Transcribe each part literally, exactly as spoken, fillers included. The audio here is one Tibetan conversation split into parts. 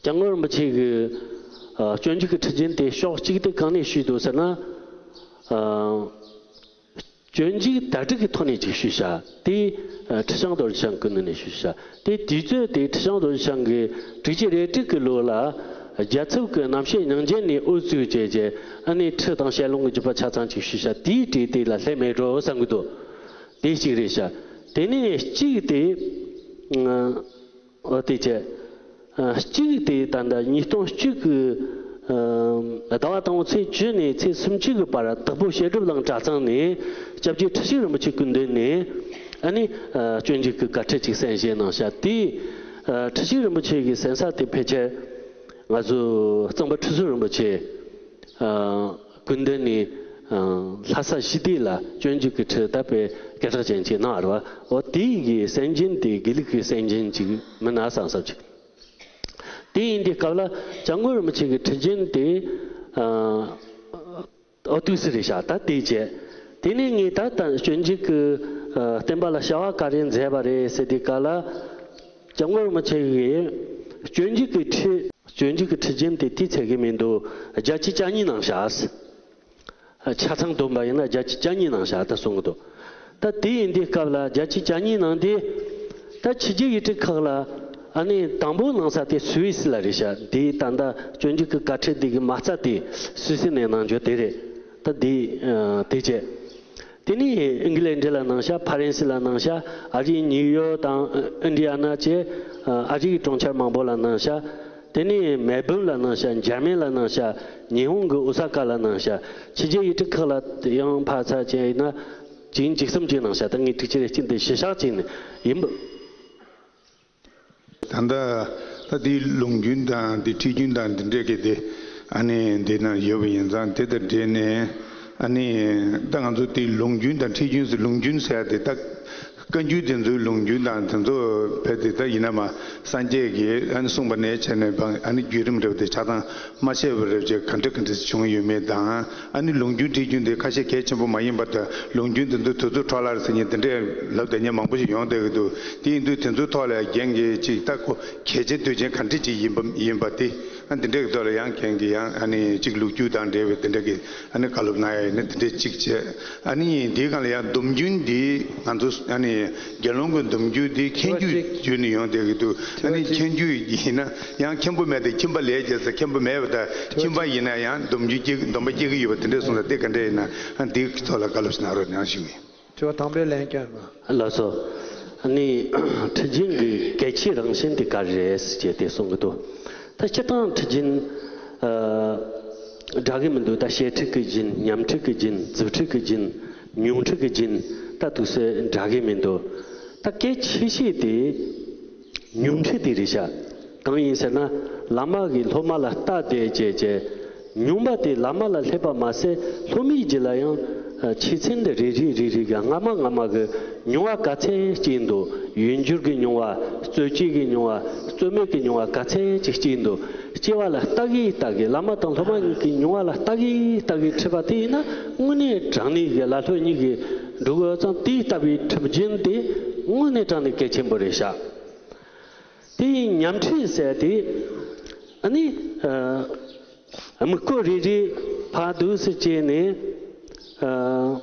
སྐྱབས་མགོན་རིན་པོ་ཆེ་གི་ཨ་སྤྱོད་འཇུག་གི་ཁྲིད་ཆེན་དེ་ཕྱོགས་གཅིག་དེ་གང་ནས་ཞུས་འདུག་ཟེར་ན། ཨ་སྤྱོད་འཇུག་བརྡ་སྤྲོད་ཀྱི་ཐོག་ནས་ཅིག་ཞུས་བཞག་དེ། ཨ་ཁྲི་བྱང་རྡོ་རྗེ་འཆང་སྐུ་མདུན་ནས་ཞུས་བཞག་དེ། དུས་ཚོད་དེ་ཁྲི་བྱང་རྡོ་རྗེ་འཆང་གིས་དྲུག་ཅུ་རེ་དྲུག་གི་ལོ་ལ་རྒྱལ་ཚབ་ཀྱི་རྣམ་བཤད་ཉང་བརྒྱུད་ནས་དབུ་བཙུགས་བྱས་རྗེས། ཨ་ནི་ཁྲིད་དང་ཞལ་ལུང་གི་བརྒྱུད་པ་ཆ་ཚང་ཅིག་ཞུས་བཞག་དེའི་གྲས་དེ་ལ་སླེབས་མེད་འགྲོ་བསམ་གྱི་འདུག་དེ་གཅིག་རེད་ཤག་དེ་ནས་གཅིག་དེ། ཨ། འོ་དེ་བྱས། ཨ་གཅིག་དེ་ད་ལྟ་ཉིས་སྟོང་གཅིག་གི་ཨ་ཟླ་བ་དང་པོ་ཚེས་བཅུ་ནས་ཚེས་སུམ་ཅུ་གི་བར་དྭགས་པོ་བཤད་སྒྲུབ་གླིང་གྲྭ་ཚང་ནས་སྐྱབས་རྗེ་ཁྲི་ཞིག་རིན་པོ་ཆེ་སྐུ་མདུན་ནས། ཨ་ནི་ཨ་སྤྱོད་འཇུག་གི་བཀའ་ཁྲིད་ཅིག་གསན་བཞེས་གནང་ཤག་དེ། ཨ་ཁྲི་ཞིག་རིན་པོ་ཆེ་གི་གསན་ས་དེ་ཕལ་ཆེར་ང་ཚོ་གཙང་པ་ཁྲི་ཟུར་རིན་པོ་ཆེ། ཨ་སྐུ་མདུན་ནས་ཨ་ལྷ་ས་ཞི་བདེ་ལ་སྤྱོད་འཇུག་གི་ཁྲིད་ད་དཔེ་སྐད་གྲགས་ཅན་ཅིག་གནང་བ་རེད་བ། འོ་དེ་ཡི་གི་གསན་སྦྱིན་དེ་དགེ་ལུགས་ཀྱི་གསན་སྦྱིན་ཅིག་མིན་ན་བསམ་བསམ་ཅིག་དེ་ཡིན་དུས་སྐབས་ལ་སྐྱབས་མགོན་རིན་པོ་ཆེ་གི་ཁྲིད་སྦྱིན་དེ་ཨ་འོ་དུས་སུ་རེད་ཤག་ད་དེ་བྱས། དེ་ནས་ངས་ད་ལྟ་སྤྱོད་འཇུག་གི་ཨ་བསྟན་པ་ལ་བྱ་བ་ག་རེ་མཛད་པ་རེད་ཟེར་དུས་སྐབས་ལ། སྐྱབས་མགོན་རིན་པོ་ཆེ་གིས་སྤྱོད་འཇུག་གི་ཁྲིད། སྤྱོད་འཇུག་གི་ཁྲིད་སྦྱིན་དེ་དུས་ཚོད་ཀྱི་མི་འདུག་བརྒྱ་ཆ་བཅུ་གཉིས་གནང་ཤག་ཆ་ཚང་བསྡོམས་པ་ཡིན་ན་བརྒྱ་ཆ་བཅུ་གཉིས་གནང་ཤག་ད་གསུང་གི་འདུག་ད་དེ་ཡིན་དུས་སྐབས་ལ་བརྒྱ་ཆ་བཅུ་གཉིས་གནང་དུས། ད་ཕྱི་རྒྱལ་ཡུལ་གྲུ་ཁག་ལ་ཨ་ནི་དང་པོ་གནང་ས་དེ་སུད་སི་ལ་རེད་ཤག་འདིའི་ད་ལྟ་སྤྱོད་འཇུག་གི་བཀའ་ཁྲིད་འདི་གི་མ་རྩ་དེ་སུད་སི་ནས་གནང་རྒྱུ་དེ་རེད། ད་འདི་ཨ་དེ་བྱས། དེ་ནས་ཨིང་ལན་ཌི་ལ་གནང་ཤག་ཕ་རན་སི་ལ་གནང་ཤག་ཨ་རིའི་ནིའུ་ཡོག་དང་ཨིན་ཌི་ཡ་ན་བཅས་ཨ་རིའི་གྲོང་ཁྱེར་མང་པོ་ལ་གནང་ཤག་དེ་ནས་མེལ་བྷོན་ལ་གནང་ཤག་འཇར་མན་ལ་གནང་ཤག་ཉི་ཧོང་གི་ཨོ་ས་ཀ་ལ་གནང་ཤག་ཕྱི་རྒྱལ་ཡུལ་གྲུ་ཁག་ལ་ཡང་ཕར་ཚུར་བྱས་ཡིན་ན་བྱིན་ཅིག་གསུམ་ཅིག་གནང་ཤག་ད་ངས་ཐུགས་རྗེ་ཆེ་གཅིག་འདི་གཞི་བཞག་ཅིག་ནི་ཡིན་པ། ད་ལྟ་ད་དེའི་ལུང་རྒྱུན་དང་དེ་ཁྲིད་རྒྱུན་དང་དེ་འདྲས་ཀྱི་དེ་ཨ་ནི་འདི་ན་ཡོད་པ་ཡིན་ཙང་དེ་དང་འབྲེལ་ནས་ཨ་ནི་ད་ང་ཚོ་དེའི་ལུང་རྒྱུན་དང་ཁྲིད་རྒྱུན་ཟེར་ལུང་རྒྱུན་ཟེར་ཡ་དེ་ད་བཀའ་འགྱུར་དེ་ཚོའི་ལུང་རྒྱུན་དང་དེ་ཚོ་བས་དེ་ད་ཡིན་ན་མ་སངས་རྒྱས་ཀྱིས་ཨ་ནི་གསུངས་པ་ནས་བྱས་ནས་ཨ་ནི་བརྒྱུད་རིམ་རེ་བ་དེ་ཆགས་སྡང་མ་བྱས་པ་རེ་བྱས་ག་འདྲ་ག་འདྲ་བྱུང་ཡོད་མེད་དང་། ཨ་ནི་ལུང་རྒྱུན་ཁྲིད་རྒྱུན་དེ་ཁ་ཤས་གལ་ཆེན་པོ་མ་ཡིན་པ་དང་ལུང་རྒྱུན་དེ་ཚོ་དུས་ཚོད་འཕྲོ་བརླག་ཟེར་མཁན་དེ་འདྲས་ལབ་བསྡད་མཁན་མང་པོ་ཞིག་ཡོང་བསྡད་ཀྱི་འདུག་དེ་ཡིན་དུས་དེ་ཚོའི་ཐོག་ལ་རྒན་གྱིས་ཅིག་ད་ཁོ་གལ་ཆེ་དོན་ཆེན་ག་འདྲས་ཅིག་ཡིན་པ་ཡིན་པ་དེ་ཨ་འདི་འདྲས་ཀྱི་ཐོག་ལ་ཡང་རྒན་གྱིས་ཡང་ཨ་ནི་ཅིག་ལོ་རྒྱུས་དང་འབྲེལ་བའི་དེ་འདྲས་ཀྱི་ཨ་ནི་བཀའ་སློབ་གནང་ཡ་ཡིན་ན་དེ་འདྲས་ཅིག་བྱས། ཨ་ནི་དེའི་སྒང་ལ་ཡང་སྡོམ་རྒྱུན་འདི་ང་ཚོ་ཨ་ནི་དགེ་སློང་གི་སྡོམ་རྒྱུན་འདི་མཁྱེན་རྒྱུད་བརྒྱུད་ནས་ཡོང་བསྡད་ཀྱི་འདུག་ཨ་ནི་མཁྱེན་རྒྱུད་ཡིན་ན་ཡང་མཁྱེན་པོ་མེད་དེ་ཁྱིམ་པ་ལས་བྱས་ཚེ་མཁྱེན་པོ་མེད་པ་དང་ཁྱིམ་པ་ཡིན་ན་ཡང་སྡོམ་རྒྱུན་སྐྱེ་སྡོམ་པ་སྐྱེ་གི་ཡོད་པ་དེ་འདྲས་གསུངས་ས་དེ་ག་འདྲས་ཡིན་ན་ཨ་འདིའི་ཐོག་ལ་བཀའ་སློབ་ཞིག་གནང་རོགས་གནང་ཞུ་གི་ཡིན། དྲི་བ་དང་པོའི་ལན་བསྐྱོན་དང་། ལགས་སོ། ཨ་ནི་ཁྲིད་རྒྱུན་གྱི་གལ་ཆེའི་རང་བཞིན་དེ་ག་རེ་རེད་ཟེར་བྱས་ཏེ་གསུང་གི་འདུག་ད་སྤྱིར་བཏང་ཁྲིད་རྒྱུན་ཨ་འདྲ་གི་མི་འདུག་ད་བཤད་ཁྲིད་ཀྱི་རྒྱུན། ཉམས་ཁྲིད་ཀྱི་རྒྱུན། རྫུབ་ཁྲིད་ཀྱི་རྒྱུན། མྱོང་ཁྲིད་ཀྱི་རྒྱུན། ད་དུས་སུ་འདྲ་གི་མི་འདུག་ད་གལ་ཆེ་ཤོས་དེ་མྱོང་ཁྲིད་དེ་རེད་ཤག་གང་ཡིན་ཟེར་ན་བླ་མ་གིས་སློབ་མ་ལ་ལྟ་བསྡད་བྱས་བྱས། མྱོང་བ་དེ་བླ་མ་ལ་སླེབས་པ་མ་ཟད་སློབ་མའི་རྒྱུད་ལ་ཡང་ཨ་ཆོས་ཚན་འདི་རེ་རེ་རེ་རེ་གི་སྔ་མ་སྔ་མ་གི་མྱོང་བ་ག་ཚད་སྐྱེས་འདུག་ཡུལ་འགྱུར་གྱི་མྱོང་བ། རྩོད་གཅོད་ཀྱི་མྱོང་བ། རྩོད་མེད་ཀྱི་མྱོང་བ་ག་ཚད་ཅིག་སྐྱེས་འདུག་སྐྱེ་བ་ལ་ལྟ་གིན་ལྟ་གིན། བླ་མ་དང་སློབ་མ་གཉིས་ཀྱི་མྱོང་བ་ལ་ལྟ་གིན་ལྟ་གིན་ཁྲིད་པ་དེ་ཡིན་ན་དངོས་གནས་དྲང་གནས་ཀྱི་ལ་ལྷོད་གཉིས་ཀྱི་འགྲོ་དགོས་ཙང་། དེ་ལྟ་བུའི་ཁྲིད་རྒྱུན་དེ་དངོས་གནས་དྲང་གནས་གལ་ཆེན་པོ་རེད་ཤག་དེ་ཡིན་ཉམས་ཁྲིད་ཟེར་དེ་ཨ་ནི་ཨ། དམིགས་སྐོར་རེ་རེ་ཕར་དུས་སུ་བྱས་ནས་ཨ།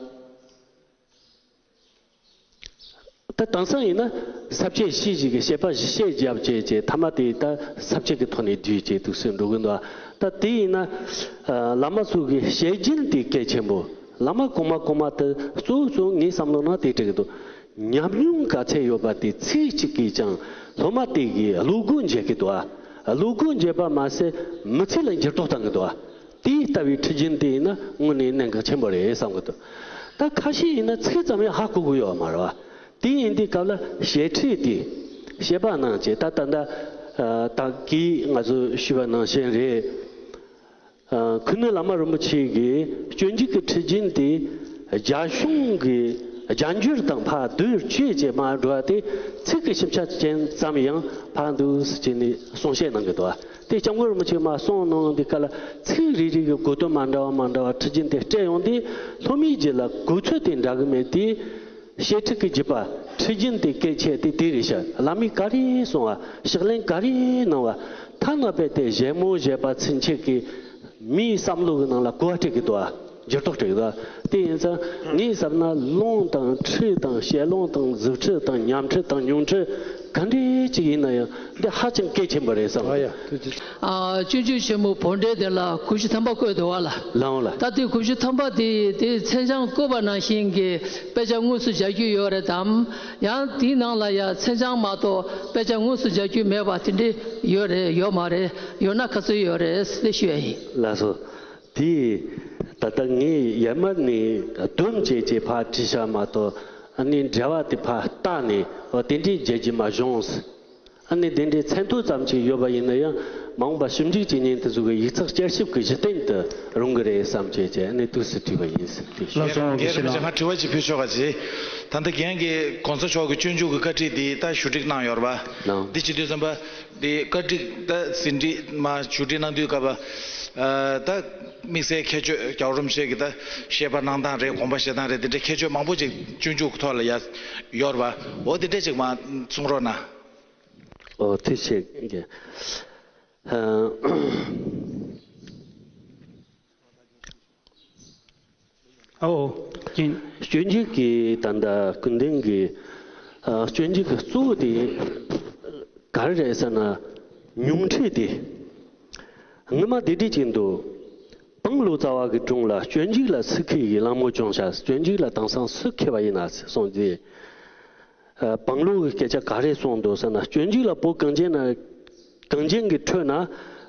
ད་དེང་སང་ཡིན་ན་ས་བཅད་བཞི་ཞིག་གི་བཤད་པ་བཞི་བཤད་རྒྱབ་བྱས་བྱས་ཐ་མ་དེ་ད་ས་བཅད་ཀྱི་ཐོག་ནས་བསྡུས་བྱས་དུས་སུ་འགྲོ་གི་འདུག་ད་དེ་ཡིན་ན་ཨ་བླ་མ་ཚོ་གི་བཤད་རྒྱུན་དེ་གལ་ཆེན་པོ། བླ་མ་གོང་མ་གོང་མ་དེ་གཙོ་བོ་གཙོ་བོ་ངའི་བསམ་བློ་ནང་དེ་འགྲིག་གི་འདུག་ཉམས་མྱོང་ག་ཚད་ཡོད་པ་དེ་ཚིག་གཅིག་གིས་ཀྱང་སློབ་མ་དེ་གི་བློ་སྒོ་འབྱེད་ཀྱི་འདུག་ཨ། བློ་སྒོ་འབྱེད་པ་མ་ཟད་མི་ཚེ་ལ་འགྱུར་ལྡོག་བཏང་གི་འདུག་ཨ། དེ་ལྟ་བུའི་ཁྲིད་རྒྱུན་དེ་ཡིན་ན་དངོས་གནས་གནད་འགག་ཆེན་པོ་རེད་བསམ་གི་འདུག་ད་ཁ་ཤས་ཡིན་ན་ཚིག་ཙམ་ཡང་ཧ་གོ་གི་ཡོད་མ་རེད་བ། དེ་ཡིན་དུས་སྐབས་ལ་བཤད་ཁྲིད་དེ་བཤད་པ་གནང་བྱས་ད་ད་ལྟ་ད་གིས་ང་ཚོས་ཞུས་པ་ནང་བཞིན་རེད། ཨ། ཁུ་ནུ་བླ་མ་རིན་པོ་ཆེ་གིས་སྤྱོད་འཇུག་གི་ཁྲིད་རྒྱུན་དེ་རྒྱ་གཞུང་གི་རྒྱ་འགྱུར་དང་ཕར་བསྡུར་བྱས་བྱས་མར་འགྲོ་བ་དེ་ཚིག་གི་ཞིབ་ཆ་ཅན་ཙམ་ཡང་ཕར་འདུག་སེ་བྱས་ནས་གསུང་བཤད་གནང་གི་འདུག་དེ་སྐྱབས་མགོན་རིན་པོ་ཆེས་མར་གསུངས་གནང་དུས་སྐབས་ལ་ཚིག་རེ་རེ་གི་གོ་དོན་མ་འདྲ་བ་མ་འདྲ་བ་ཁྲིད་རྒྱུན་དེ་སྤྲད་ཡོང་དུས་སློབ་མའི་རྒྱུད་ལ་གོ་ཚུལ་དེ་འདྲ་གི་མེད་དེ། བཤད་ཁྲིད་ཀྱི་བརྒྱུད་པ་ཁྲིད་རྒྱུན་དེ་གལ་ཆེ་དེ་དེ་རེད་ཤག་བླ་མས་ག་རེ་གསུངས་པ། ཕྱག་ལེན་ག་རེ་གནང་བ། ཐ་ན་རྦད་དེ་བཞད་མོ་བཞད་པ་ཚུན་ཆད་ཀྱི་མིའི་བསམ་བློ་གི་ནང་ལ་གོ་བ་སྤྲད་ཀྱི་འདུག་ཨ། འགྱུར་ལྡོག་སྤྲད་ཀྱི་འདུག་ཨ། དེ་ཡིན་ཙང་ངས་བསམ་ན་རླུང་དང་ཁྲི་དང་བཤད་ལུང་དང་གཟུགས་ཁྲི་དང་ཉམས་ཁྲི་དང་མྱོང་ཁྲི་ག་འདྲ་ཅིག་ཡིན་ན་ཡང་འདི་ཧ་ཅང་གལ་ཆེན་པོ་རེད་བསམ། ཨ་ཡ། ཐུགས་རྗེ་ཆེ། ཨ། སྤྱོད་འཇུག་ཆེན་མོ་བོད་འགྲེལ་དེ་ལ་དགུ་བཅུ་ཐམ་པ་བཀོད་འདུག་བ་ལ། ལའང་ལ། ད་ལྟའི་དགུ་བཅུ་ཐམ་པ་དེ་དེ་མཚན་བྱང་བཀོད་པ་ནང་བཞིན་གྱི་དཔེ་ཆ་དངོས་སུ་སྦྱར་རྒྱུ་ཡོད་རེད་དམ། ཡང་དེའི་ནང་ལ་ཡང་མཚན་བྱང་མ་གཏོགས་དཔེ་ཆ་དངོས་སུ་སྦྱར་རྒྱུ་མེད་པ་དེ་འདྲ་ཡོད་རེད་ཡོད་མ་རེད། ཡོད་ན་ག་ཚོད་ཡོད་རེད་ཟེར་ཞུ་ཡ་ཡིན། ལགས་སོ། དེ་ད་ལྟ་ངས་ཡར་མར་ནས་སྡོམ་བྱས་བྱས་ཕར་བྲིས་བཞག་མ་གཏོགས་ཨ་ནི་འགྲེལ་བ་དེ་ཕར་བལྟས་ནས་འོ་དེ་འདྲའི་མཇལ་རྒྱུ་མ་བྱུང་། ཨ་ནི་དེ་འདྲའི་མཚན་ཐོ་ཙམ་ཅིག་ཡོད་པ་ཡིན་ན་ཡང་མ་འོངས་པ་ཞིབ་འཇུག་བྱེད་མཁན་དེ་ཚོ་གི་ཡིག་ཚགས་བསྐྱར་ཞིབ་ཀྱི་གཞི་རྟེན་དུ་རུང་གི་རེད་བསམ་བྱས་བྱས་ཨ་ནི་ཐུགས་སུ་བྲིས་པ་ཡིན་ཟེར་དེ་ཞུ། ལགས་སོ། དགེ་བཤེས་ལགས། ང་དྲི་བ་ཅིག་ཕུལ་ཆོག་ག་ཅེ། ད་ལྟ་རྒན་གྱིས་གོང་ས་མཆོག་གི་སྤྱོད་འཇུག་གི་བཀའ་ཁྲིད་འདི་ད་ཞུ་སྒྲིག་གནང་ཡོད་རེད་པ། གནང་། འདི་བྱེད་དུས་ཙམ་པ་འདི་བཀའ་ཁྲིད་ད་ཟིན་བྲིས་མ་ཞུ་སྒྲིག་གནང་དུས་སྐབས་ཨ་ད་དམིགས་བསལ་ཁྱད་ཆོས་རྒྱལ་བ་རིན་པོ་ཆེ་གི་ད་བཤད་པ་གནང་སྟངས་རེད། དགོངས་པ་བཞེས་སྟངས་རེད། འདི་འདྲའི་ཁྱད་ཆོས་མང་པོ་ཅིག་སྤྱོད་འཇུག་གི་ཐོག་ལ་ཡ་ཡོད་རེད་པ། འོ་འདི་འདྲ་ཅིག་མ་གསུང་རོགས་གནང་། ཨོ་ཐུགས་རྗེ་ཆེ། ཨ། ཨོ། ཅིན། སྤྱོད་འཇུག་གི་ད་ལྟ་ཀུན་ལྡན་གྱི་ཨ་སྤྱོད་འཇུག་གི་གཙོ་བོ་དེ་ག་རེ་རེད་ཟེར་ན་མྱོང་འཕྲད་དེ། སྔོན་མ་དེ་འདྲ་ཅིག་འདུག། དཔང་ལོ་ཙཱ་བ་གི་སྒྲུང་ལ་སྤྱོད་འཇུག་ལ་སུ་མཁས་ཀྱི་གླེང་མོལ་བྱུང་ཤག། སྤྱོད་འཇུག་ལ་དེང་སང་སུ་མཁས་པ་ཡིན་ན་གསུངས་ཏེ། ཨ། དཔང་ལོ་གི་སྐད་ཆ་ག་རེ་གསུངས་འདུག་ཟེར་ན། སྤྱོད་འཇུག་ལ་བོད་གངས་ཅན་ན། གངས་ཅན་གྱི་ཁྲོད་ན་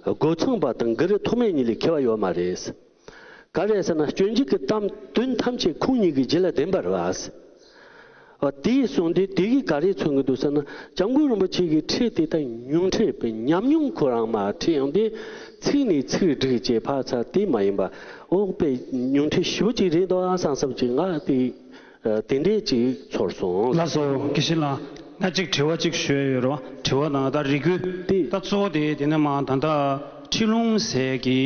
རྒོད་ཚང་པ་དང་གུ་རུ་ཐོགས་མེད་གཉིས་ལས་མཁས་པ་ཡོད་མ་རེད། ག་རེ་ཟེར་ན་སྤྱོད་འཇུག་གི་གཏམ་དོན་ཐམས་ཅད་ཁོང་གཉིས་ཀྱི་རྒྱུད་ལ་ལྡན་པ་རེད་པ། ཨ། དེའི་གསུང་དེ་དེ་གིས་ག་རེ་མཚོན་གྱི་འདུག་ཟེར་ན། སྐྱབས་མགོན་རིན་པོ་ཆེ་གི་ཁྲིད་དེ་ད་མྱོང་འཕྲད་པའི་ཉམས་མྱོང་ཁོ་རང་མར་ཁྲིད་ཡོང་དུས་ཚིག་ནས་ཚིག་སྒྲིག་བྱས་ཕར་ཚུར་དེ་མ་ཡིན་པ། འོ་དཔེ་མྱོང་འཕྲད་ཞེ་པོ་ཅིག་རེད་འདུག་ཨ་བསམ་བསམ་ཅིག་ང་དེ། ཨ། དེ་འདྲས་ཅིག་ཚོར་སོང་། ལགས་སོ། དགེ་བཤེས་ལགས། ང་གཅིག་དྲི་བ་གཅིག་ཞུ་ཡ་ཡོད་རེད་པ། དྲི་བ་དང་ད་རེ་སྐུལ། དེ། ད་གཙོ་བོ་དེ་དེ་ནས་མར་ད་ལྟ་ཁྲིད་ལུང་ཟེར་གྱི་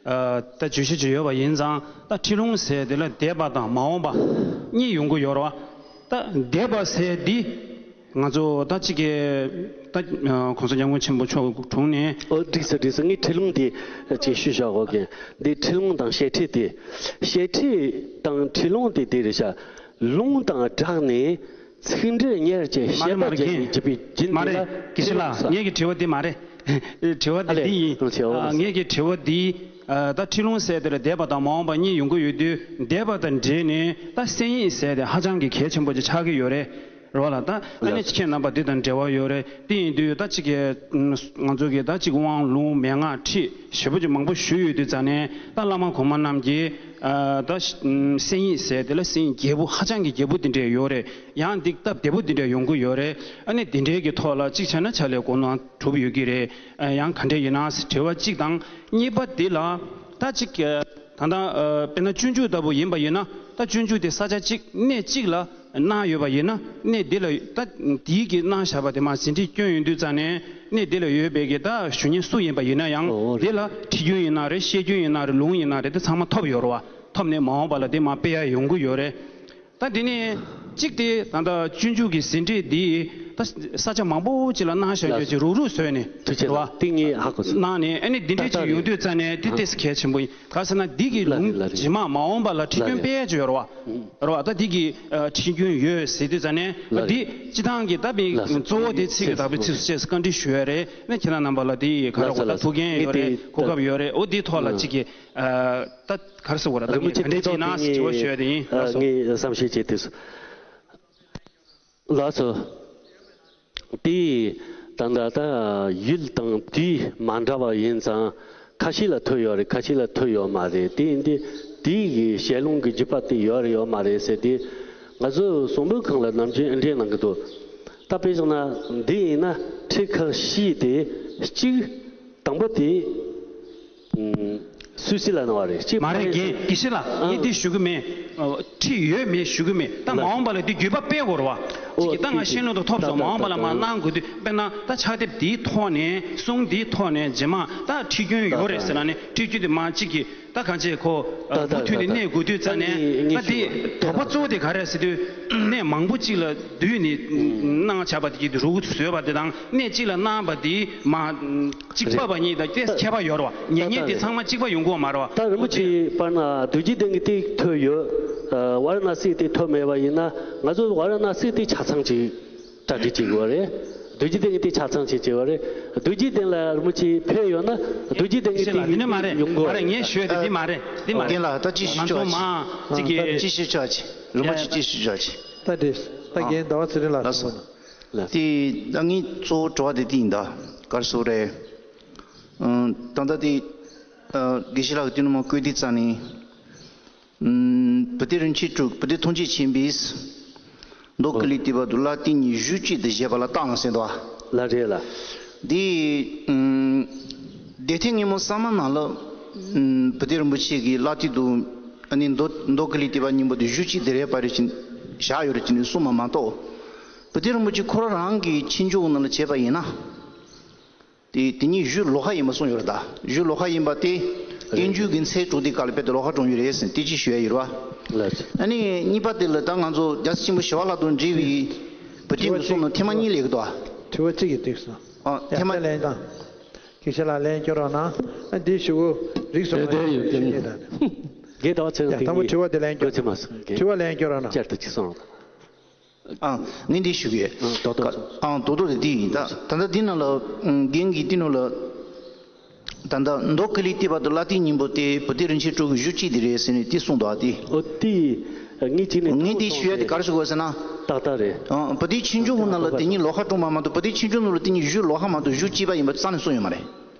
ཨ་ད་བརྗོད་གཞི་ཅིག་ཡོད་པ་ཡིན་ཙང་། ད་ཁྲིད་ལུང་ཟེར་དེ་ལ་འདས་པ་དང་མ་འོངས་པ་གཉིས་ཡོང་གི་ཡོད་རེད་པ། ད་འདས་པ་ཟེར་འདི་ང་ཚོ་ད་གཅིག་གི་ད་ཨ་གོང་ས་སྐྱབས་མགོན་ཆེན་པོ་མཆོག་དྲུང་ནས། ཨོ་འགྲིག་སོང་འགྲིག་སོང་། ངས་ཁྲིད་ལུང་དེ་ཅིག་ཞུས་བཞག་གོ་གི། འདི་ཁྲིད་ལུང་དང་བཤད་ཁྲིད་དེ། བཤད་ཁྲིད་དང་ཁྲིད་ལུང་དེ་དེ་རེད་ཤག། ལུང་དང་སྦྲགས་ནས་ཚིག་འགྲེལ་གཉེར་གྱི་མ་རེད་བཤད་པ་མ་རེད། རྒན། བྱེད་པའི་རྒྱུན་མ་དེ་རེད། ལ་དགེ་བཤེས་ལགས། ངེད་ཀྱི་དྲི་བ་འདི་མ་རེད། དྲི་བ་ཨ་འདི་ལས། འདི་ཡིན། ཨ། ངེད་ཀྱི་དྲི་བ་འདི། ཨ། ད་ཁྲིད་ལུང་ཟེར་དེ་ལ་འདས་པ་དང་མ་འོངས་པ་གཉིས་ཡོང་གི་ཡོད་དུས། འདས་པ་དང་འབྲེལ་ནས་ད་གསན་ཡིག་ཟེར་དེ་ཧ་ཅང་གི་གལ་ཆེན་པོ་ཅིག་ཆགས་ཀྱི་ཡོད་རེད། རེད་པ་ལགས། ད་ཨ་ནི་ལགས། ཁྱེད་རྣམ་པ་འདི་དང་འབྲེལ་བ་ཡོད་རེད། དེ་ཡིན་དུས་ད་གཅིག་གི་ང་ཚོ་གི་ད་གཅིག་དབང་ལུང་མན་ངག་ཁྲིད་ཞེ་པོ་ཅིག་མང་པོ་ཞུས་ཡོད་དུས་ཙང་ནས། ད་བླ་མ་གོང་མ་རྣམས་ཀྱིས་ཨ་ད་གསན་ཡིག་ཟེར་དེ་ལ་གསན་ཡིག་རྒྱས་པོ་ཧ་ཅང་གི་རྒྱས་པོ་དེ་འདྲས་ཡོད་རེད། ཡང་འདི་སྟབས་བདེ་པོ་དེ་འདྲས་ཡོང་གི་ཡོད་རེད། ཨ་ནི་དེ་འདྲས་ཀྱི་ཐོག་ལ་གཅིག་བྱས་ན་ཕྱག་ལས་གོ་གནང་གྲུབ་ཡོད་ཀྱི་རེད། ཨ་ཡང་ག་འདྲས་ཡིན་ན་ཟེར་དྲི་བ་གཅིག་དང་། གཉིས་པ་འདི་ལ་ད་གཅིག་ད་ལྟ་ཨ་དཔེར་ན་སྤྱོད་འཇུག་ལྟ་བུ་ཡིན་པ་ཡིན་ན། ད་སྤྱོད་འཇུག་དེ་ས་ཆ་གཅིག་གནས་གཅིག་ལ་གནང་ཡོད་པ་ཡིན་ན། གནས་འདི་ལ་ད་དེའི་གི་གནང་བཞག་པ་དེ་མར་ཟིན་བྲིས་བསྐྱོན་ཡོང་དུས་ཙང་ནས། གནས་འདི་ལ་ཡོད་པའི་གི་ད་ཞུ་མཁན་སུ་ཡིན་པ་ཡིན་ན་ཡང་། ཨོ། འདི་ལ་ཁྲིད་རྒྱུན་ཡིན་ན་རེད། བཤད་རྒྱུན་ཡིན་ན་རེད། ལུང་ཡིན་ན་རེད། དེ་ཚང་མ་ཐོབ་ཡོད་རེད་པ། ཐོབ་ནས་མ་འོངས་པ་ལ་དེ་མར་སྤེལ་ཡ་ཡོང་གི་ཡོད་རེད། ད་དེ་ནས་གཅིག་དེ་ད་ལྟ་སྤྱོད་འཇུག་གི་ཟིན་བྲིས་འདི་ད་ས་ཆ་མང་པོ་ཅིག་ལ་གནང་བཞག་ཡོད་ཅིག་རུག་རུག་བཟོས་ནས། ཐུགས་རྗེ་ཆེ་ལགས། དེ་ངས་ཧ་གོ་སོང་། གནང་ནས་ཨ་ནི་འདི་འདྲས་ཅིག་ཡོང་དུས་ཙང་ནས་དེ་ཏོག་ཙམ་གལ་ཆེན་པོ་ཡིན། ག་རེ་ཟེར་ན་འདི་གི་ལུང་རྗེས་མ་མ་འོངས་པ་ལ་ཁྲིད་རྒྱུན་སྤེལ་ཡ་ཅིག་ཡོད་རེད་པ། རེད་པ། ད་འདི་གི་ཨ་ཁྲིད་རྒྱུན་ཡོད་ཟེར་དུས་ཙང་ནས། ལགས་རེད། འདི་སྤྱི་བཏང་གི་ད་མི་ལགས་སོ། གཙོ་བོ་དེ་ཚིག་གི་བདག་པོའི་ཚིགས་སུ་བཅད་སོང་། བཀའ་འདྲི་ཞུ་ཡ་རེད། ནས་ཁྱེད་རང་རྣམ་པ་ལ་དེ་ག་རེ་ལགས་སོ། ད་ལགས་སོ། ཐུགས་འགན་ཡོད་རེད། ངས་དེ་གོ་སྐབས་ཡོད་རེད། འོ་འདིའི་ཐོག་ལ་ཨ་གཅིག་གི་ཨ་ད་ག་རེ་ཟེར་དགོས་རེད། ད་རིན་པོ་ཆེ་ག་འདྲས་དེ་ཅིག་ཡིན་ན་ཐོག་ཟེར་དྲི་བ་ཞུ་ཡ་དེ་ཡིན། ལགས་སོ། ངས་བསམ་ཤེས་བྱས་དུས་སུ། ལགས་སོ། དེ་ད་ལྟ་ད་ཡུལ་དང་དུས་མ་འདྲ་བ་ཡིན་ཙང་ཁ་ཤས་ལ་ཐོས་ཡོད་རེད། ཁ་ཤས་ལ་ཐོས་ཡོད་མ་རེད། དེ་ཡིན་དུས་དེའི་གི་བཤད་ལུང་གི་རྒྱུད་པ་དེ་ཡོད་རེད་ཡོད་མ་རེད་ཟེར་དུས། ང་ཚོ་གསུང་འབུམ་ཁང་ལ་ནམ་རྒྱུན་འདྲི་གནང་གི་འདུག། ད་དཔེ་བཞག་ན་འདི་ཡིན་ན་ཁྲིད་ཁག་བཞི་དེ་གཅིག། དང་པོ་དེ་ཨུམ་སུད་སི་ལ་གནང་བ་རེད། གཅིག་མ་རེད། རྒན་དགེ་བཤེས་ལགས། ཨ། ངས་འདི་ཞུ་གི་མེད། ཨ། ཁྲིད་ཡོད་མེད་ཞུ་གི་མེད། ད་མ་འོངས་པ་ལ་འདི་བརྒྱུད་པ་སྤེལ་དགོས་རེད་པ། ཅིག་གིས་ད་ང་ཤེས་ལོང་དུ་ཐོབ་སོང་། མ་འོངས་པ་ལ་མ་གནང་དགོས་དུས། དཔེར་ན་ད་ཕྱག་དེབ་འདིའི་ཐོག་ནས། གསུང་འདིའི་ཐོག་ནས་རྗེས་མ་ད་ཁྲིད་རྒྱུན་ཡོད་རེད་ཟེར་ན་ནི། ཁྲིད་རྒྱུན་དེ་མ་གཅིག་གིས་ད་གང་བྱས་ཁོ་མུ་མཐུད་ནས་གནས་དགོས་དུས་ཙང་ནས། ད་དེ་དོགས་པ་གཙོ་བོ་དེ་ག་རེ་རེད་ཟེར་དུས། གནས་མང་པོ་གཅིག་ལ་བསྡུས་ནས་གནང་བྱས་པ་དེ་གི་རུ་བཟོས་པ་དེ་དང་། གནས་གཅིག་ལ་གནང་བ་དེ་མ་གཅིག་པ་བ་ཉིད་དང་དེ་ཁྱད་པར་ཡོད་རེད་བ། ཉན་མཁན་དེ་ཚང་མ་གཅིག་པ་ཡོང་གི་ཡོད་མ་རེད་བ། ད་རིན་པོ་ཆེ་པར་ན་རྡོ་རྗེ་གདན་གྱི་དེ་ཐོབ་ཡོད། ཝཱ་ར་ཎ་སི་དེ་ཐོབ་མེད་པ་ཡིན་ན། ང་ཚོ་ཝཱ་ར་ཎ་སི་དེ་ཆ་ཚང་ཅིག་གྲ་སྒྲིག་བྱེད་དགོས་རེད། རྡོ་རྗེ་གདན་གྱི་དེ་ཆ་ཚང་ཅིག་བྱེད་དགོས་རེད། རྡོ་རྗེ་གདན་ལ་རིན་པོ་ཆེ་ཕེབས་ཡོད་ན། རྡོ་རྗེ་གདན་གྱི་ཤེས་ལ་དེ་དེ་ནི་མ་རེད། ཡོང་དགོས་མ་རེད། ངས་ཞུ་ཡ་དེ་དེ་མ་རེད། དེ་མ་རེད། རྒན་ལགས། ད་ཅི་ཞུ་ང་ཚོ་ཆོག་ཅི། མ་ཅིག་གི་ཅི་ཞུ་ཆོག་ཅི། རིན་པོ་ཆེ་ཅི་ཞུ་ཆོག་ཅི། ད་དེ་ད་རྒན་ཟླ་བ་ཚེ་རིང་ལགས་ལགས་སོ། སོང་ན། དེ་ད་ངའི་གཙོ་བོ་དྲི་བ་དེ་དེ་ཡིན་ད། ག་རེ་ཟེར་རེད། ཨ། ད་ལྟ་དེ། ཨ། དགེ་བཤེས་ལགས་ཀྱིས་དེ་ནས་མར་བཀོད་དེ་རྩ་ནས། ཨམ། བུ་སྟོན་རིན་ཆེན་གྲུབ། བུ་སྟོན་ཐུགས་རྗེ་ཆེན་པོས་མདོ་ཀི་ལི་ཏི་པ་དུ་ལ་ཏི་ཉིད་གཞུང་གཅིག་ཏུ་བཞེད་པ་ལ་བརྟགས་ལ་ཟེར་འདུག་བ། ལགས་རེད་ལགས། འདི། ཨམ། སྡེ་ཐེངས་སྔོན་མོ་གསར་མ་ནང་ལ། ཨམ། བུ་སྟོན་རིན་པོ་ཆེ་གིས་ལ་ཏི་དུ། ཨ་ནི་མདོ། མདོ་ཀི་ལི་ཏི་པ་གཉིས་པོ་དེ་གཞུང་གཅིག་ཏུ་རེད་པ་རེད་ཅེས་བཞག་ཡོད་རེད་ཅེས་ནས་གསུངས་པ་མ་གཏོགས། བུ་སྟོན་རིན་པོ་ཆེ་ཁོ་རང་རང་གི་ཆོས་འབྱུང་ནང་ལ་བྱས་པ་ཡིན་ན། དེ། དེ་ཉིད་གཞུང་ལོགས་ཀ་ཡིན་པ་གསུངས་ཡོད་རེད་ད། གཞུང་ལོགས་ཀ་ཡིན་པ་དེ། རེད། བསྟན་བཅོས་ཀྱི་མཛད་གྲོགས་དེ་ག་ལ་དཔེ་དེ་ལོགས་ཀ་གྲུབ་ཡོད་རེད་ཟེར་དེ་གཅིག་ཞུ་ཡ་ཡོད་རེད་བ། ལགས་སོ། ཨ་ནི་གཉིས་པ་དེ་ལ་ད་ང་ཚོ་རྒྱལ་སྲས་ཆེན་པོ་ཞི་བ་ལྷ་དང་འབྲེལ་བའི་བུ་སྟོན་གྱི་གསུང་ནང་ཐེངས་མ་གཉིས་སླེབས་ཀྱི་འདུག་བ། དྲི་བ་གཅིག་གིས་འགྲིག་སོང་། ཨ། ཡ། ཐེངས་མ། ད་ལན་དང་། དགེ་བཤེས་ལགས་ལན་སྐྱོར་རོགས་གནང་། ཨ། འདི་ཞུ་གོ་རིགས་སོ་མ་དེ་དེ་ཡོད་ཞུ་ཡིན་ད། རྒན་ཟླ་བ་ཚེ་རིང་། ཡ། དེ་དང་པོ་ངས་དྲི་བ་དེ་ལན་སྐྱོར། དགོས་ཚེ་མ་སོང་རྒན། དྲི་བ་ལན་སྐྱོར་རོགས་གནང་། བསྐྱར་དུ་གཅིག་གསུངས་རོགས་གནང་། ཨང་། ངས་འདི་ཞུ་གི་ཡོད། ཨང་། རྡོག་རྡོག་ཚོ། ཨང་། རྡོག་རྡོག་དེ་འདི་ཡིན་ད། ད་ལྟ་འདི་ནང་ལ། ཨང་། རྒན་གྱིས་འདི་ནང་ལ། ད་ལྟ་མདོ་ཀི་ལི་ཏི་པ་དུ་ལ་ཏི་ཉིན་པོ་དེ་བུ་སྟོན་རིན་ཆེན་གྲུབ་ཀྱི་གཞུང་གཅིག་དེ་རེད་ཟེར་ནས་དེ་གསུངས་འདུག་ཨ། དེ། ཨོ་དེ། ངས་གཅིག་ནས་ངས་འདི་ཞུ་ཡ་དེ་ག་རེ་ཞུ་དགོས་ཟེར་ན། ཏག་ཏག་རེད། ཨང་། བུ་སྟོན་ཆོས་འབྱུང་གི་ནང་ལ་དེ་གཉིས་ལོགས་ཀ་གྲུབ་པ་མ་གཏོགས། བུ་སྟོན་ཆོས་འབྱུང་ནང་ལ་དེ་གཉིས་གཞུང་ལོགས་ཀ་མ་གཏོགས་གཞུང་གཅིག་པ་ཡིན་པ་རྩ་ནས་གསུངས་ཡོད་མ་རེད།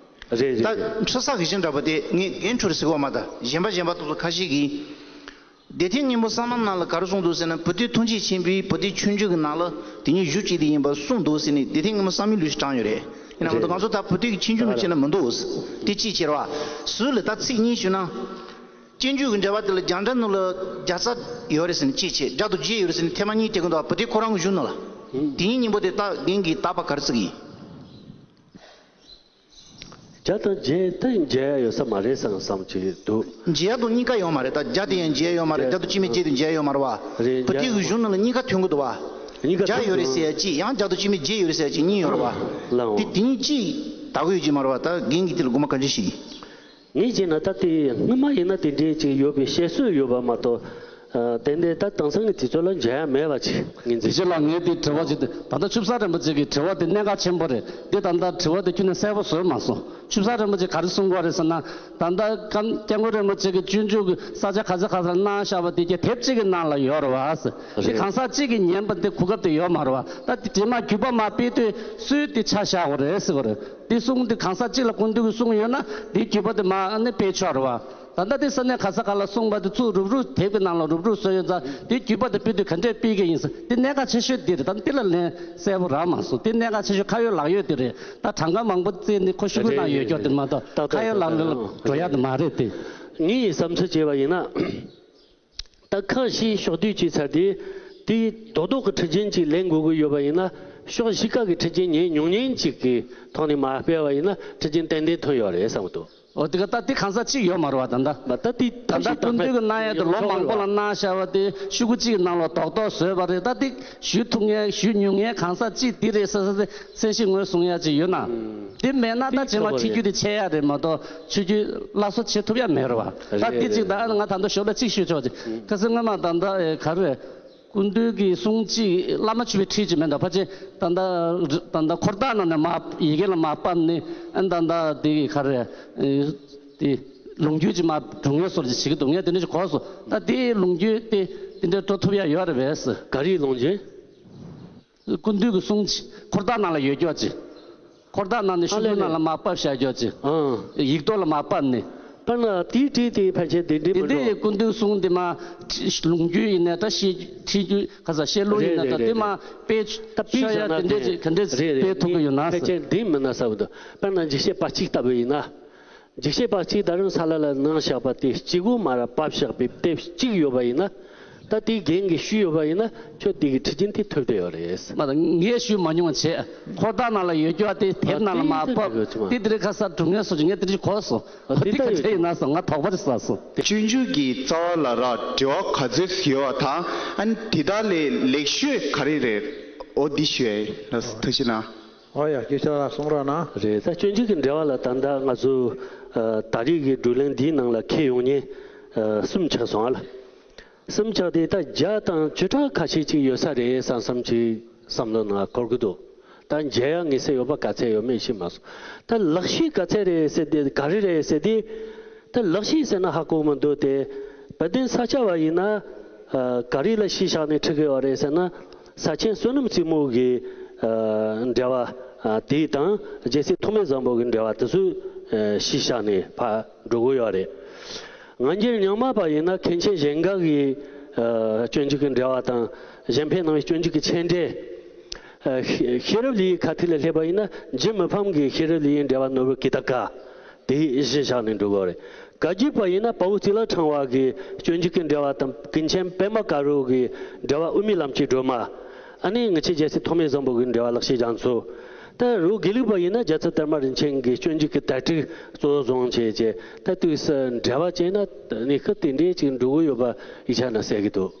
རེད་རེད། ད་རེད། ཁྲི་གསར་གྱི་ཞིང་འདྲ་པོ་དེ་ངས་རྒན་ཁྲོ་རེ་ཟེར་གོ་མ་ད། གཞན་པ་གཞན་པ་དེ་ཚོ་ཁ་ཤས་ཀྱིས། སྡེ་ཐེངས་སྔོན་མོ་གསར་མ་ནང་ལ་ག་རེ་གསུངས་འདུག་ཟེར་ན། བུ་སྟོན་ཐུགས་རྗེ་ཆེན་པོས་བུ་སྟོན་ཆོས་འབྱུང་གི་ནང་ལ་དེ་གཉིས་གཞུང་གཅིག་དེ་ཡིན་པ་གསུངས་འདུག་ཟེར་ནས་སྡེ་ཐེངས་སྔོན་མོ་གསར་མའི་ལུགས་ཤིག་དྲངས་ཡོད་རེད། ཡིན་ན་མ་གཏོགས་ང་ཚོ་ད་བུ་སྟོན་གྱི་ཆོས་འབྱུང་ལ་བྱས་ན་མི་འདུག་དེ་གཅིག་བྱས་རེད་བ། ཟུར་ལ་ད་ཚིག་གཉིས་ཞུས་ན། སྤྱོད་འཇུག་གི་འགྲེལ་པ་དེ་ལ་རྒྱང་གྲགས་ནང་ལ་བརྒྱ་རྩ་ཡོད་རེད་ཟེར་ནས་གཅིག་བྱས། བརྒྱ་དང་བརྒྱད་ཡོད་རེད་ཟེར་ནས་ཐེངས་མ་གཉིས་བལྟས་ཀྱི་འདུག་བ། བུ་སྟོན་ཁོ་རང་གི་གཞུང་ནང་ལ། དེ་གཉིས་མཉམ་པོ་དེ་ད་རྒན་གྱིས་བརྟག་པ་ག་རེ་བརྩི་གི་ཡིན། བརྒྱ་དང་བརྒྱད་དེ་འཇལ་ཡ་ཡོད་ས་མ་རེད་བསམ་བསམ་གྱི་འདུག་འཇལ་ཡ་དང་གཉིས་ཀ་ཡོད་མ་རེད། ད་བརྒྱ་དེ་ཡང་འཇལ་ཡ་ཡོད་མ་རེད། བརྒྱ་དང་བཅུ་མེད་བརྒྱད་དེ་འཇལ་ཡ་ཡོད་མ་རེད་བ། རེད། བུ་སྟོན་གྱི་གཞུང་ནང་ལ་གཉིས་ཀ་ཐོན་གྱི་འདུག་བ། གཉིས་ཀ་བརྒྱ་ཐོན་ཡོད་རེད་ཟེར་ཡ་གཅིག། ཡང་བརྒྱ་དང་བཅུ་མེད་བརྒྱད་ཡོད་རེད་ཟེར་ཡ་གཅིག་གཉིས་ཡོད་རེད་བ། ལའོ། དེ་དེ་གཉིས་གཅིག་བལྟ་གི་ཡོད་ཀྱི་མ་རེད་བ། ད་རྒན་གྱིས་དེ་ལ་དགོངས་པ་ག་འདྲ་ཞིག་ངས་བྱས་ན་ད་དེ་སྔོན་མ་ཡིན་ན་དེ་འདྲའི་ཅིག་ཡོད་པའི་བཤད་སྲོལ་ཡོད་པ་མ་གཏོགས། ཨ། ཏན་ཏན་ད་དེང་སང་གི་དུས་ཚོད་ལ་འཇལ་ཡ་མེད་པ་ཅིག་ངས་འཛིན། དེ་ཕྱིར་ལ་ངས་དེ་དྲི་བ་ཅིག་དེ་ད་ལྟ་ཆུ་བཟང་རིན་པོ་ཆེ་གི་དྲི་བ་དེ་གནད་འགག་ཆེན་པོ་རེད། དེ་ད་ལྟ་དྲི་བ་དེ་ཁྱོན་ནས་གསལ་པོ་བཟོས་མ་སོང་། ཆུ་བཟང་རིན་པོ་ཆེ་ག་རེ་གསུང་གི་ཡོད་རེད་ཟེར་ན། ད་ལྟ་སྐྱབས་མགོན་རིན་པོ་ཆེ་གི་སྤྱོད་འཇུག་གི་ས་ཆ་ག་ས་ག་ས་གནང་བཞག་པ་དེ་གྱད་དེབ་གཅིག་གི་ནང་ལ་ཡོད་རེད་བ། དེ་རེད། གང་ཟག་གཅིག་གིས་ཉན་པ་དེ་གོ་སྐབས་དེ་ཡོད་མ་རེད་བ། ད་དེ་རྗེས་མ་བརྒྱུད་པ་མར་སྤེལ་དུས་སྲོལ་དེ་ཆ་བཞག་དགོས་རེད་ཟེར་བ་རེད། དེ་གསུང་དེ་གང་ཟག་གཅིག་ལ་སྐུ་མདུན་གྱིས་གསུངས་ཡོད་ན་དེའི་བརྒྱུད་པ་དེ་མར་ཨ་ནི་སྤེལ་ཆོག་རེད་བ། ད་ལྟ་དེ་ས་གནས་ག་ས་ག་ལ་གསུངས་པ་དེ་ཚུར་རུབ་རུབ་དེབ་ཀྱི་ནང་ལ་རུབ་རུབ་བཟོས་ཡོད་ཙང་། དེའི་བརྒྱུད་པ་དེ་སྤེལ་དུས་ག་འདྲས་སྤེལ་གྱི་ཡིན་ཟེར། དེ་གནད་འགག་ཆེ་ཤོས་དེ་རེད། ད་དེ་ལ་ལན་གསལ་པོ་རག་མ་སོང་། དེ་གནད་འགག་ཆེ་ཤོས་ཁ་ཡོད་ལག་ཡོད་དེ་རེད། ད་གྲངས་ཀ་མང་པོ་བཙལ་ནས་ཁོ་ཤོག་གུ་ནང་ཡོད་རྒྱུ་དེ་མ་གཏོགས་ཁ་ཡོད་ལག་ཡོད་ལ་འགྲོ་ཡ་དེ་མ་རེད་དེ། ངས་བསམ་ཚུལ་བྱས་པ་ཡིན་ན། ད་ཁ་ཤས་ཕྱོགས་བསྡུས་བྱས་ཚར་དུས། དེ་རྡོག་རྡོག་གི་ཁྲིད་རྒྱུན་ཅིག་ལེན་དགོས་ཀྱི་ཡོད་པ་ཡིན་ན། ཕྱོགས་བཞི་ཀ་གི་ཁྲིད་རྒྱུན་ཉན་མྱོང་མཁན་ཅིག་གི་ཐོག་ནས་མར་སྤེལ་བ་ཡིན་ན་ཁྲིད་རྒྱུན་ཏན་ཏན་ཐོན་ཡོད་རེད་བསམ་གྱི་འདུག་འོ། དེ་ག་ད་དེ་གང་ཟག་གཅིག་ཡོད་མ་རེད་བ། ད་ལྟ། མ་ད་དེ་ད་ཐབས་ཤེས་སྐུ་མདུན་གྱིས་གནང་ཡ་དེ་ལོ་མང་པོ་ལ་གནང་བཞག་པ་དེ་ཤོག་གུ་གཅིག་གི་ནང་ལ་རྡོག་རྡོག་བཟོས་པ་རེད། ད་དེ་ཞུ་ཐུབ་མཁན་ཞུ་མྱོང་མཁན་གང་ཟག་གཅིག་དེ་རེད་ཟེར་ཟེར་ཟེར་གསལ་བཤད་ངོས་བཟུང་ཡ་ཅིག་ཡོད་ན། དེ་མེད་ན་ད་རྗེས་མ་ཁྲིད་རྒྱུ་དེ་ཆད་ཡ་རེད་མ་གཏོགས་ཆུ་རྒྱུས་སླར་གསོ་བྱེད་ཐུབ་ཡ་མེད་རེད་བ། ད་དེ་གཅིག་ད་ཨ་ནི་ང་ད་ལྟ་ཞོར་ལ་གཅིག་ཞུས་ཆོག་ཅིག་ཁ་སང་སྔོན་མ་ད་ལྟ་ཨེ་ག་རེ། སྐུ་མདུན་གྱི་གསུང་གཅིག་བླ་མ་མཆོད་པའི་ཁྲིད་ཅིག་མེད་འདུག་ཕལ་ཆེར་ད་ལྟ་ད་ལྟ་འཁོར་ཐག་ནང་ནས་མར་ཡི་གེ་ལ་མར་ཕབ་ནས། ཨ་ནི་ད་ལྟ་དེ་ག་རེ། ཨེ། དེ་ལུང་རྒྱུན་ཅིག་མར་སྒྲུང་ཡོད་སོར་ཅིག་བྱེད་ཀྱི་འདུག་ངས་དེ་འདྲ་ཅིག་གོ་སོང་། ད་དེའི་ལུང་རྒྱུན་དེ་དེ་འདྲ་འགྲོ་ཐུབ་ཡ་ཡོད་རེད་པས། ག་རེའི་ལུང་རྒྱུན། སྐུ་མདུན་གྱི་གསུང་ཅིག་འཁོར་ཐག་ནང་ལ་ཡོད་རྒྱུ་ཅིག་འཁོར་ཐག་ནང་ནས་ཤོག་གུ་ནང་ལ་མར་ཕབ་བཞག་རྒྱུ་ཅིག་ཨང་། ཡིག་ཐོག་ལ་མར་ཕབ་ནས། དཔེར་ན་དེའི་བྲིས་དེ་ཕལ་ཆེར་དེ་འདྲའི་མི་འགྲོ། དེ་སྐུ་མདུན་གསུང་དེ་མར་ལུང་རྒྱུན་ཡིན་ན་ད་བཤད་ཁྲིད་རྒྱུན་ག་ས་བཤད་ལུགས་ཡིན་ན་ད་དེ་མར་སྤེལ་ཤོག་ཡ་དེ་འདྲས་ཅིག་ག་འདྲས་སྤེལ་ཐུབ་ཀྱི་ཡོད་ན་ཟེར། དེ་མིན་ན་ས་བུ་དུ་དཔེར་ན་འཇིགས་བྱེད་པ་གཅིག་ལྟ་བུ་ཡིན་ན། འཇིགས་བྱེད་པ་གཅིག་ད་རུང་ས་ལ་ལ་གནང་བཞག་པ་དེ་གཅིག་པུ་མར་ཕབ་བཞག་པའི་དེབ་གཅིག་ཡོད་པ་ཡིན་ན། ད་དེའི་འགན་གྱི་ཞུས་ཡོད་པ་ཡིན་ན་ཁྱོད་དེ་གི་ཁྲི་ཆེན་དེ་ཐོབ་བསྡད་ཡོད་རེད། མ་ད་ངས་ཞུས་མ་མྱོང་བྱས། ཁོ་ཐག་ནང་ལ་ཡོད་རྒྱུ་བ་དེ་དེབ་ནང་ལ་མ་ཕབ། དེ་དེ་རིང་ཁ་གསར་སྒྲུབ་མཁན་སོགས་ཀྱི་ངས་དེ་རིང་གོ་སོང་། དེ་ད་ཡོད་ཁ་ཆེ་ཡིན་ན་སོང་ང་དོགས་པ་རེ་ཟ་སོང་། སྤྱོད་འཇུག་གི་རྩ་བ་ལ་ར་འབྲེལ་བ་ག་ཚོད་ཡོད་པ་དང་། ཨ་ནི་དེ་དག་ལས་ལེགས་ཤོས་ག་རེ་རེད། འོ་འདི་ཞུ་ཡ་ཡིན། ཐུགས་རྗེ་གནང་། ཨོ་ཡ། སྐད་ཆ་གསུང་རོགས་གནང་། རེད། ད་སྤྱོད་འཇུག་གི་འགྲེལ་བ་ལ་ད་ལྟ་ང་ཚོ་ཨ་ད་རེས་ཀྱི་བགྲོ་གླེང་འདིའི་ནང་ལ་འཁེལ་ཡོང་མཁན་ཨ་གསུམ་ཆགས་སོང་ཨ་ལ། གསུམ་ཆགས་དེ་ད་བརྒྱ་དང་བཅུ་ཕྲག་ཁ་ཤས་ཅིག་ཡོད་ས་རེད་བསམ་བསམ་ཅིག་བསམ་བློ་ནང་འཁོར་གི་འདུག་ད་མཇལ་ཡ་ངེས་ཚད་ཡོད་པ་ག་ཚད་ཡོད་མེད་ཤེས་མ་སོང་། ད་ལག་ཤེས་ག་ཚད་རེད་ཟེར་དེ་ག་རེ་རེད་ཟེར་དེ། ད་ལག་ཤེས་ཟེར་ན་ཧ་གོ་མི་འདུག་སྟེ། དཔལ་ལྡན་ས་སྐྱ་བ་ཡིན་ན་ཨ་ག་རེ་ལ་གཞི་བཞག་ནས་ཁྲིད་གི་ཡོད་རེད་ཟེར་ན། ས་ཆེན་བསོད་ནམས་རྩེ་མོ་གི་ཨ་འགྲེལ་བ་ཨ་དེ་དང་རྒྱལ་སྲས་ཐོགས་མེད་བཟང་པོ་གི་འགྲེལ་བ་དེ་ཚོ་ཨ་གཞི་བཞག་ནས་ཕར་འགྲོ་གི་ཡོད་རེད། ང་རྒྱལ་རྙིང་མ་པ་ཡིན་ན་མཁན་ཆེན་གཞན་དགའ་གི་ཨ་སྤྱོད་འཇུག་གི་འགྲེལ་བ་དང་། གཞན་ཕན་སྣང་བའི་སྤྱོད་འཇུག་གི་མཆན་འགྲེལ། ཨ་ཤེས་ཤེས་རབ་ལེའུའི་ཁ་ཐུག་ལ་སླེབས་པ་ཡིན་ན་རྗེ་མི་ཕམ་གྱི་ཤེས་རབ་ལེའུའི་འགྲེལ་བ་ནོར་བུ་ཀི་ཏ་ཀ་དེ་གཞི་བཞག་ནས་འགྲོ་དགོས་རེད། བཀའ་བརྒྱུད་པ་ཡིན་ན་དཔའ་བོ་ཙི་ལ་ཕྲེང་བ་གི་སྤྱོད་འཇུག་གི་འགྲེལ་བ་དང་ཀུན་མཁྱེན་པད་མ་དཀར་པོ་གི་འགྲེལ་བ་དབུ་མའི་ལམ་གྱི་སྒྲོན་མ། ཨ་ནི་ངེད་ཅག་རྒྱལ་སྲས་ཐོགས་མེད་བཟང་པོ་གི་འགྲེལ་བ་ལག་ཤེས་རྒྱ་མཚོ། ད་རོ་དགེ་ལུགས་པ་ཡིན་ན་རྒྱལ་ཚབ་དར་མ་རིན་ཆེན་གྱི་སྤྱོད་འཇུག་གི་དར་ཊིཀ་གཙོ་བོ་བཟུང་བྱས་བྱས། ད་དུས་སུ་འགྲེལ་བ་བྱས་ན་ནི་ཁ་དེ་འདྲའི་ཅིག་འགྲོ་གི་ཡོད་པ་ཡིག་ཆ་ནང་གསལ་གི་འདུག